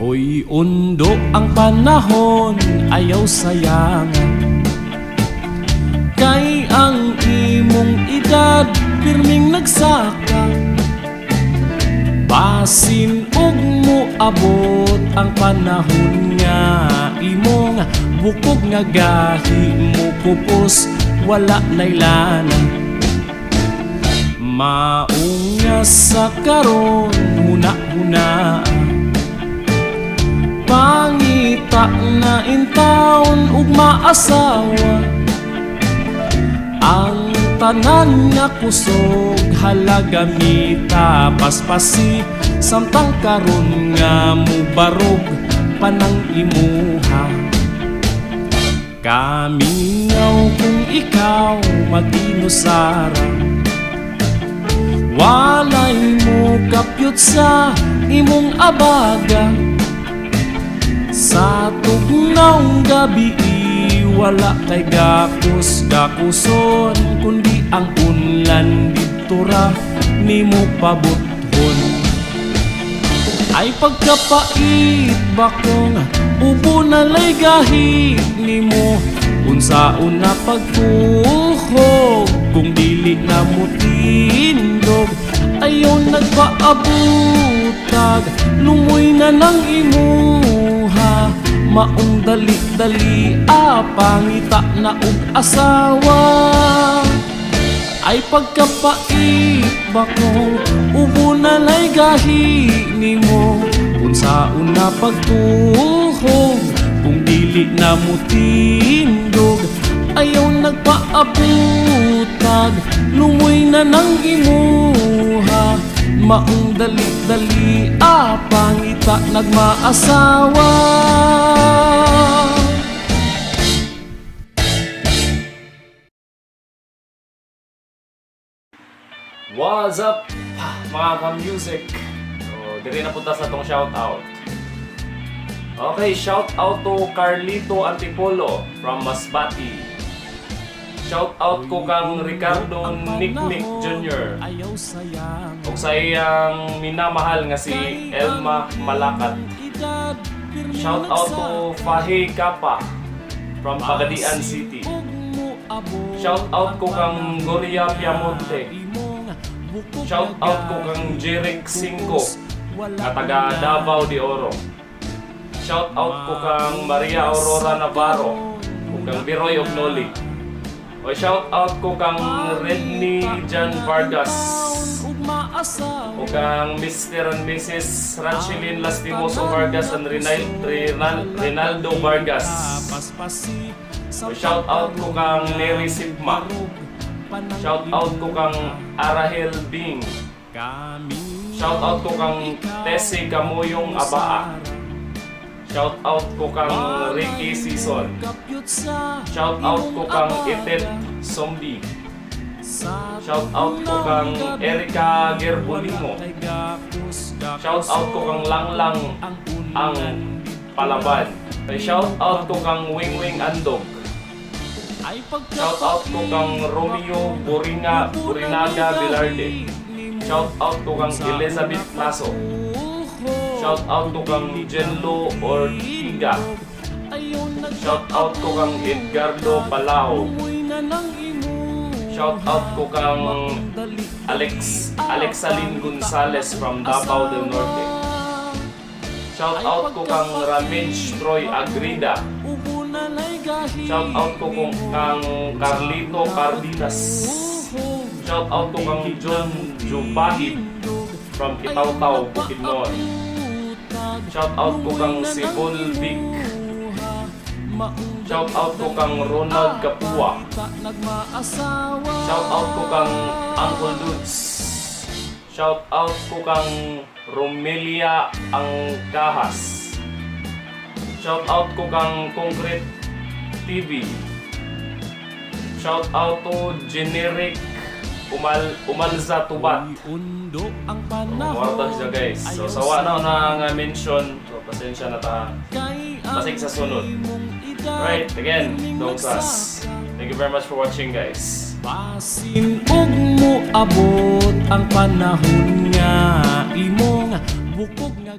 Hoy undo ang panahon, ayaw sayangan. Kay ang imong edad pirming nagsaka. Basin og moabot ang panahon nga imong bukog nga gahi mo kupos, wala na'y lana. Maong nga sa karon huna-huna, pangita na intawon ug maasawa. Ang tanan nga kusog halaga mita paspasi, samtang karon nga mubarog panang imuha. Kamingaw kung ikaw mag-inusara, walay mo kapyot sa imong abaga. Sa tugnaw gabi wala kay gakos gakuson, kundi ang unlan didto ra nimo pabuthon. Ay pagkapait bakong ubo na lay gahi nimo, unsaon na pagtuhog kung dili na mo tindog. Ayaw nagpaabutag, lumoy na ng imuha. Maong dali-dali pangita na og asawa. Ay pagkapait bakong ubo na lay gahi nimo, unsaon na pagtuhog kung dili na mo tindog. Ayaw nagpaabutag, lumoy na ng imuha. Maong dali-dali pangita nagmaasawa. What's up, mga ka-music? So, diri na punta sa tong shoutout. Okay, shout out to Carlito Antipolo from Masbate. Shout out ko kang Ricardo Niknik Jr. Ayaw sayang ug sa iyang minamahal nga si Elma Malakat. Shout out to Fahi Kapa from Pagadian City. Shout out ko kang Gloria Piamonte. Shout out ko kang Jeric Cinco nga taga Davao de Oro. Shout out ko kang Maria Aurora Navarro ug kang Biroy Ognoli. O shout out ko kang Redney Jan Vargas ug kang Mr. and Mrs. Rancheline Lastimoso Vargas and Rinaldo Vargas. O shout out ko kang Neri Sipma. Shout out ko kang Arahel Bing. Shout out ko kang Tessie Camuyong Abaa. Shout out ko kang Ricky Season. Shout out ko kang Itet Zombie. Shout out ko kang Erika Gerbolimo. Shout out ko kang Langlang ang Palaban. Shout out ko kang Wingwing Andog. Shout out ko kang Romeo Boringa Borinaga Velarde. Shout out ko kang Elizabeth Lasso. Shout out ko kang Jenlo Ortiga. Shout out ko kang Edgardo Palao. Shout out ko kang Alexalin Gonzales from Davao del Norte. Shout out ko kang Ramage Troy Agrida. Shout out ko kung kang Carlito Cardinas. Shout out ko kang John Jubahib from Kitaw-Taw, Bukidnon. Shout out ko kang Sibol Vic. Shout out ko kang Ronald Kapua. Shout out ko kang Uncle Dudes. Shout out ko kang Romelia Angkahas. Shout out ko kang Concrete TV. Shout out to Generic Umalza Tubat. Undo ang So, panahon. mao siya, guys. So sawa na na nga mention. So pasensya na ta. Kay ang Basig sa sunod. imong edad, Right, again, pirming Dong Sas. Thank you very much for watching, guys. Basin og moabot ang panahon nga imong bukog nga